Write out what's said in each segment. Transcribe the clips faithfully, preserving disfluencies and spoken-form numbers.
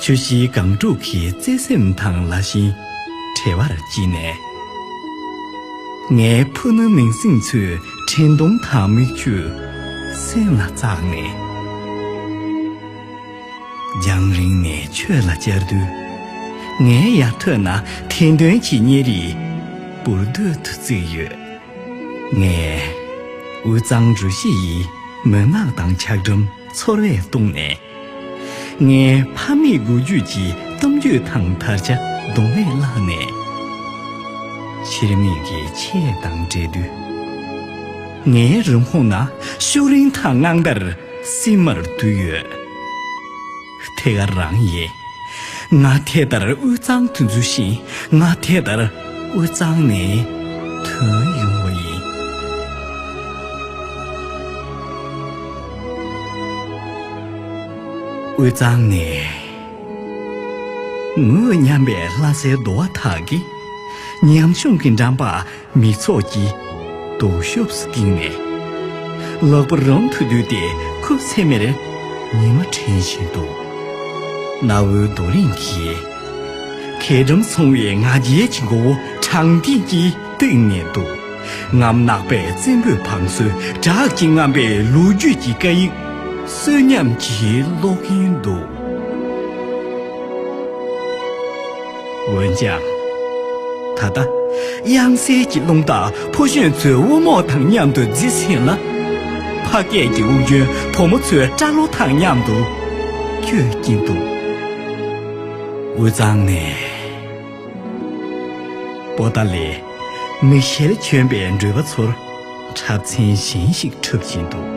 ཆུ་བཞིའི་སྒང་དྲུག་གི་བརྩེ་སེམས་དང་ལ་ཞེན་བྲལ་བར་བགྱིས་ནས། ངའི་ཕུ་ནུ་མིང་སྲིང་ཚོའི་དྲན་གདུང་དང་མིག་ཆུ་སེམས་ལ་བཙགས་ནས། རྒྱང་རིང་ནས་ཆོས་ལ་བཅར་དུས། ངའི་ཡ་ཐོད་ན་དད་འདུན་གྱི་བརྙན་རིས་འབུར་དོད་དུ་བརྩིགས་ཡོད། ངས་དབུས་གཙང་འབྲུག་གཞི་ཡི་མུན་ནག་དང་ཆགས་སྒྲིམ་ཚོར་བས་བཏུངས་ནས། ངའི་ཕ་མེས་འགུལ་སྐྱོད་ཀྱི་གཏམ་རྒྱུད་དང་དར་ཆ་གདོང་ལེན་བཀླགས་ནས། ཕྱིར་མིག་གི་ཆས་དང་འབྲེལ་དུས། ངའི་རིན་གོང་ན་ཤུགས་རིང་དང་དངངས་འདར་སིལ་མར་བསྡུས་ཡོད། ཐད་ཀར་རང་ཡིན། ང་དེ་ལྟར་དབུས་གཙང་དུ་འཛུལ་ཞིང་། ང་དེ་ལྟར་དབུས་གཙང་ནས་ཐོན་ཡོང་བ་ཡིན། དབུས་གཙང་ནས་ངུ་སྙམ་པའི་ལྷ་སའི་རྡོ་བ་དག་གིས། ཉམ་ཆུང་གི་འགྲམ་པ་མི་ཚོགས་ཀྱི་ལྡོག་ཤོབ་སུ་བསྒྱིངས་ནས། ལག་པ་རང་དུ་བསྡུས་ཏེ་ཁུ་ཚེར་མེར་ཉི་མ་དྲན་བཞིན་འདུག། གནའ་བོའི་རྡོ་རིང་གིས་གད་འགྲམ་སོང་བའི་ང་རྒྱལ་གྱི་མགོ་བོ་དྲང་འཐེན་གྱིས་བཏེགས་ནས་འདུག། རྔམ་ནག་པའི་བཙན་པོའི་བང་སོའི་བྲག་གིས་རྔམ་པའི་ལོ་རྒྱུས་ཀྱི་སྐད་ཡིག་གསོན་ཉམས་ཀྱིས་ཀློག་གིན་འདུག། འོན་ཀྱང་། ད་ལྟ་དབྱངས་གསལ་གྱི་རླུང་རྟ་ཕོ་གཞོན་ཚོའི་དབུ་རྨོག་དང་མཉམ་དུ་བརྫིས་ཟིན་ལ། ཕ་སྐད་ཀྱི་དབུགས་རྒྱུན་བུ་མོ་ཚོའི་སྐྲ་ལོ་དང་མཉམ་དུ་བསྐྱོད་ཀྱིན་འདུག། དབུས་གཙང་ནས་པོ་ཏཱ་ལའི་མིག་ཤེལ་གྱོན་པའི་འགྲུལ་པ་ཚོར་འཁྲབ་ཚན་གཞན་ཞིག་འཁྲབ་ཀྱིན་འདུག།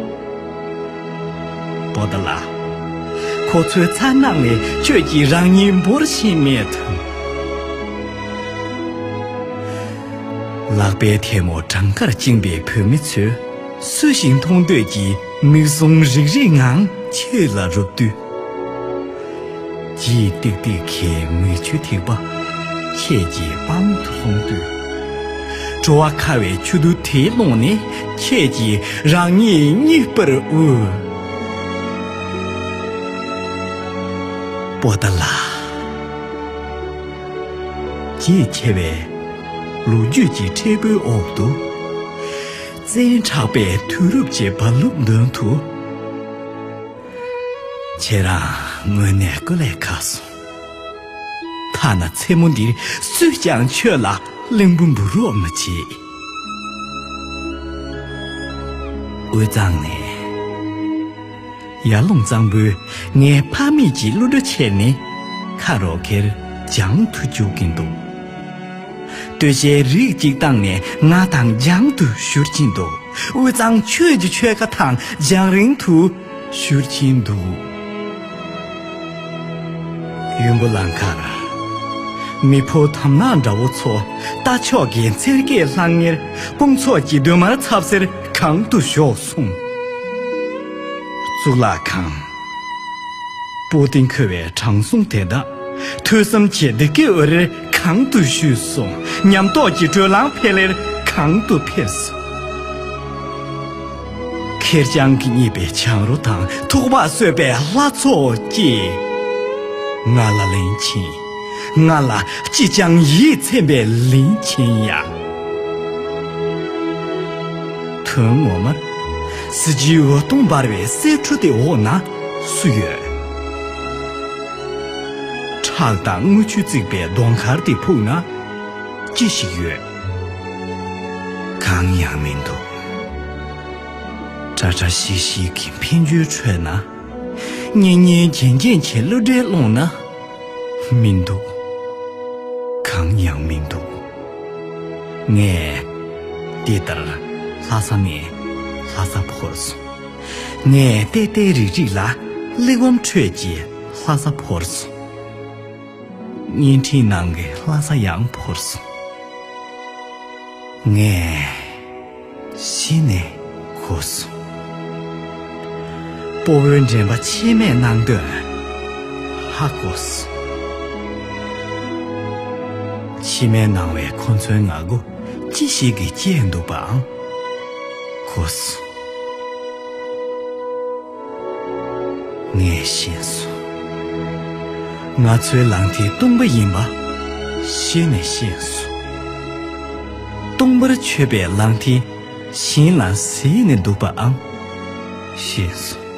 པོ་ཏཱ་ལ། ཁོ་ཚོའི་མཚར་སྣང་ལས་ཁྱོད་ཀྱིས་རང་ཉིད་འབོར་ཤེས་མེད་དམ། ལག་པའི་ཐལ་མོ་བྲང་ཁར་བཅིངས་པའི་བུད་མེད་ཚོས་བསུ་ཞིང་མཐོང་འདོད་ཀྱི་མིག་ཟུང་རིག་རིག་ངང་ཁྱེད་ལ་རུབ་དུས། ལྗིད་ཏིག་ཏིག་གི་མིག་ཆུ་ཐིགས་པ་ཁྱེད་ཀྱི་པང་དུ་ལྷུང་དུས། བྲོ་བ་ཁ་བའི་ཆུ་རྡུལ་དེའི་ཀློང་ནས་ཁྱེད་ཀྱིས་རང་ཉིད་རྙེད་པར་འོས། པོ་ཏཱ་ལ། ལྗིད་ཆེ་བའི་ལོ་རྒྱུས་ཀྱི་ཕྲེང་བའི་འོག་ཏུ། བཙན་དྲག་པའི་དུས་རབས་ཀྱི་རྦ་རླབས་མདུན་དུ། ཁྱེད་རང་དངོས་གནས་སྐུ་ལས་ཁག་སོང་། ཐ་ན་མཚན་མོ་འདིར་སུས་ཀྱང་ཁྱོད་ལ་གླིང་བུ་འབུལ་རོགས་མ་བྱེད། དབུས་གཙང་ནས། ཡར་ཀླུང་གཙང་པོའི་ངའི་ཕ་མེས་ཀྱི་གླུ་སྒྲ་ཆེད་ནས་ཁ་རོག་གེར་རྒྱང་དུ་རྒྱུག་གིན་འདུག། སྟོད་གཞས་རིགས་གཅིག་བཏང་ནས་ང་དང་རྒྱང་དུ་བཞུར་གྱིན་འདུག། དབུས་གཙང་ཆོས་ཀྱི་ཆོལ་ཁ་དང་རྒྱང་རིང་དུ་བཞུར་གྱིན་འདུག། ཡུམ་བུ་གླིང་ཁར། མི་ཕོ་དམ་ནག་འདྲ་བོ་ཚོ་རྟ་མཆོག་གི་མཚེར་སྐད་ལྷང་ངེར་དཔུང་ཚོགས་ཀྱི་མདུན་མར་འཚབ་སེར་གང་དུ་ཞོག་སོང་། གཙུག་ལག་ཁང་། པོ་ཏི་འཁོལ་བའི་དྲང་སྲོང་དེ་དག་ཐོས་བསམ་གྱི་སྡེ་དགེ་འོད་རེར་གང་དུ་བཞུད་སོང་། ཉམས་རྟོགས་ཀྱི་དྲོད་རླངས་འཕེལ་ལེར་གང་དུ་འཕེལ་སོང་། ཁེར་རྐྱང་གིས་རྙེད་པའི་བྱང་རོ་དང་ཐུག་པ་གསོད་པའི་ལྷ་ཚོགས་ཀྱིས། ང་ལ་ལན་ཕྱིན། ང་ལ་ཅི་ཅང་ཡིད་ཚིམ་པའི་ལན་ཕྱིན་ཡང་། དོན་ངོ་མར། གཟི་བརྗིད་འོད་སྟོང་འབར་བའི་གསེར་ཁྲི་དེ་འོག་ན་སུ་ཡོད། ཁྲག་དང་རྔུལ་ཆུས་བརྩིགས་པའི་གདོང་དཀར་དེ་ཕུག་ན་ཅི་ཞིག་ཡོད། གང་ཡང་མི་འདུག། བཀྲ་བཀྲ་ཤིས་ཤིས་ཀྱི་འཕེན་བྱུར་ཁྲོད་ན། སྙན་སྙན་རྒྱན་རྒྱན་གྱི་གླུ་སྒྲའི་ཀློང་ན། མི་འདུག། གང་ཡང་མི་འདུག། ངས་འདི་ལྟར་ལྷ་ས་ནས་ལྷ་ས་བོར་སོང་། ངས་བལྟས་བལྟས་རིག་རིག་ལ་གླེགས་བམ་ཁྲོད་ཀྱི་ལྷ་ས་བོར་སོང་། བརྙན་འཕྲིན་ནང་གི་ལྷ་ས་ཡང་བོར་སོང་། ངས་གཞི་ནས་གོ་སོང་། སྤོ་བོའི་འདྲེན་པ་ཕྱི་མས་གནང་དོན་ཧ་གོ་སོང་། ཕྱི་མས་གནང་བའི་ཁོ་ཚོའི་ངག་སྒོ་ཅི་ཞིག་གིས་བཅད་འདུག་པའང་གོ་སོང་། ངས་ཤེས་སོང་། ང་ཚོའི་ལག་མཐིལ་སྟོང་པ་ཡིན་པ་ཤེས་ནས་ཤེས་སོ། སྟོང་པར་ཆོད་པའི་ལག་མཐིལ་གཞན་ལ་གཟིགས་ནས་འདུག་པའང་ཤེས་སོ།